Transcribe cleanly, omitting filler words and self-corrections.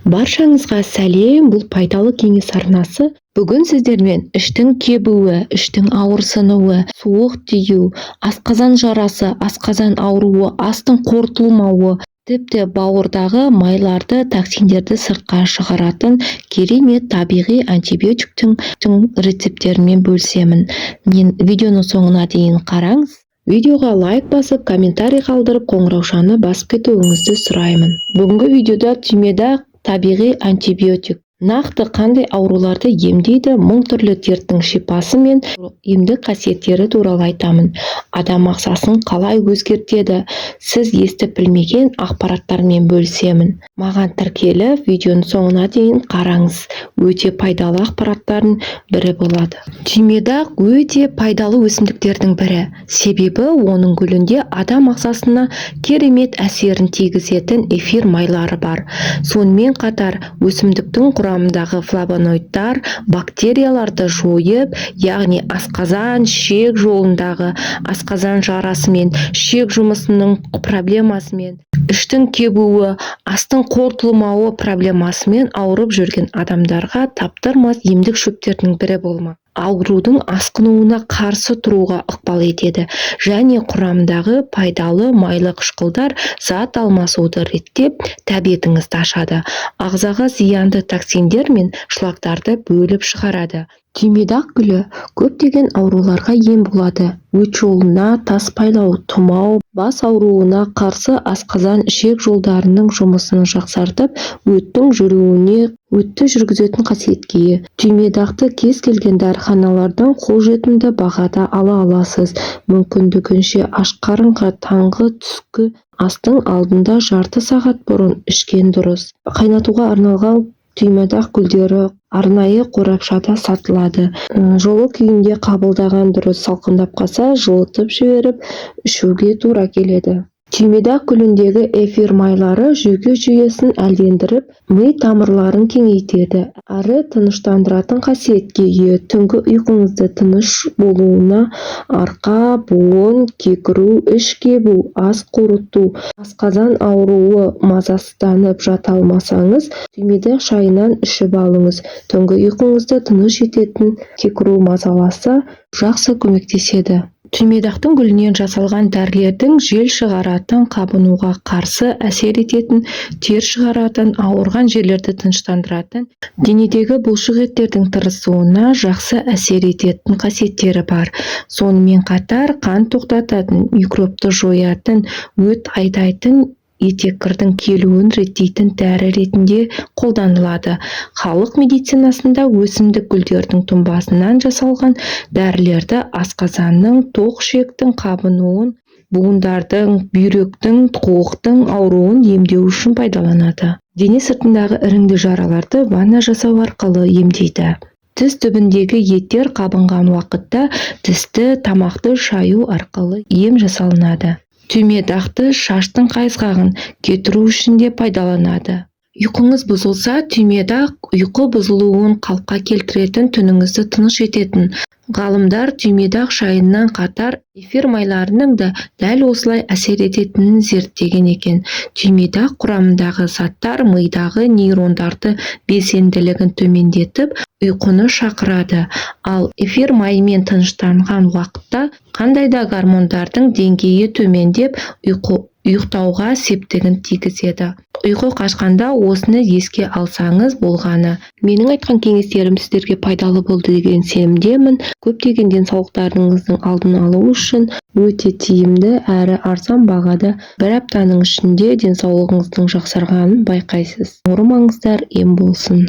Баршаңызға сәлем! Бұл «Пайдалы кеңес» арнасы. Бүгін сіздермен іштің кебуі, іштің ауырсынуы, суық тию, асқазан жарасы, асқазан ауруы, астың қорытылмауы, тіпті бауырдағы майларды, токсиндерді сыртқа шығаратын керемет табиғи антибиотиктің рецепттерімен бөлісемін. Мен видеоның соңына дейін қараңыз. Видеоға лайк басып, комментарий қалдырып, қоңыраушаны басып кетуіңізді сұраймын. Бүгінгі видеода түймедақ табиғи антибиотик. Нақты қандай ауруларды емдейді, мың түрлі дерттің шипасы мен емдік қасиеттері туралы айтамын. Адам ағзасын қалай өзгертеді, сіз естіп білмеген ақпараттармен бөлісемін. Маған тіркеліп, видеоның соңына дейін қараңыз. Өте пайдалы ақпараттардың бірі болады. Түймедақ өте пайдалы өсімдіктердің бірі. Себебі оның гүлінде адам ағзасына керемет әсерін тигізетін эфир майлары бар. Сонымен қатар өсімдіктің құрамындағы флавоноидтар бактерияларды жойып, яғни асқазан, ішек жолындағы асқазан жарасымен, ішек жұмысының проблемасымен, іштің кебуі, астың қорытылмауы проблемасымен ауырып жүрген адамдарға таптырмас емдік шөптердің бірі болмақ. Аурудың асқынуына қарсы тұруға ықпал етеді және құрамындағы пайдалы майлы қышқылдар зат алмасуды реттеп, тәбетіңізді ашады, ағзаға зиянды токсиндер мен шлактарды бөліп шығарады. Түймедақ гүлі көптеген ауруларға ем болады. Өт жолына тас байлау, тұмау, бас ауруына қарсы, асқазан, ішек жолдарының жұмысын жақсартып, өттің жүруіне, өтті жүргізетін қасиетке ие. Түймедақты кез келген дәріханалардан қолжетімді бағада ала аласыз. Мүмкіндігінше аш қарынға, таңғы, түскі астың алдында жарты сағат бұрын ішкен дұрыс. Қайнатуға арналған түймедақ гүлдері арнайы қорапшада сатылады. Жылы күйінде қабылдаған дұрыс, салқындап қалса, жылытып жіберіп ішуге тура келеді. Түймедақ гүліндегі эфир майлары жүйке жүйесін әлдендіріп, ми тамырларын кеңейтеді, әрі тыныштандыратын қасиетке ие. Түнгі ұйқыңызды тыныш болуына, арқа, буын, кекіру, іш кебу, ас қорыту, асқазан ауруы, мазасызданып жата алмасаңыз, түймедақ шайынан ішіп алыңыз. Түнгі ұйқыңызды тыныш ететін, кекіру мазаласа, жақсы көмектеседі. Түймедақтың гүлінен жасалған дәрілердің жел шығаратын, қабынуға қарсы әсер ететін, тер шығаратын, ауырған жерлерді тыныштандыратын, денедегі бұлшық еттердің тырысуына жақсы әсер ететін қасиеттері бар. Сонымен қатар қан тоқтататын, микробты жоятын, өт айдайтын, етеккірдің келуін реттейтін дәрі ретінде қолданылады. Халық медицинасында өсімдік гүлдердің тұнбасынан жасалған дәрілерді асқазанның, тоқ ішектің қабынуын, буындардың, бүйректің, қуықтың ауруын емдеу үшін пайдаланады. Дене сыртындағы іріңді жараларды ванна жасау арқылы емдейді. Тіс түбіндегі еттер қабынған уақытта тісті, тамақты шаю арқылы ем жасалынады. Түймедақты шаштың қайызғағын кетіру үшін де пайдаланады. Ұйқыңыз бұзылса, түймедақ ұйқы бұзылуын қалыпқа келтіретін, түніңізді тыныш ететін. Ғалымдар түймедақ шайынан қатар эфир майларының да дәл осылай әсер ететінін зерттеген екен. Түймедақ құрамындағы заттар мидағы нейрондарды белсенділігін төмендетіп, ұйқыны шақырады. Ал эфир майымен тыныштанған уақытта қандай да гормондардың деңгейі төмендеп, ұйықтауға септігін тигізеді. Ұйқы қашқанда осыны еске алсаңыз болғаны. Менің айтқан кеңестерім сіздерге пайдалы болды деген сенімдемін. Көптеген денсаулықтарыңыздың алдын алу үшін өте тиімді әрі арзан бағада бір аптаның ішінде денсаулығыңыздың жақсарғанын байқайсыз. Ауырмаңыздар, ем болсын.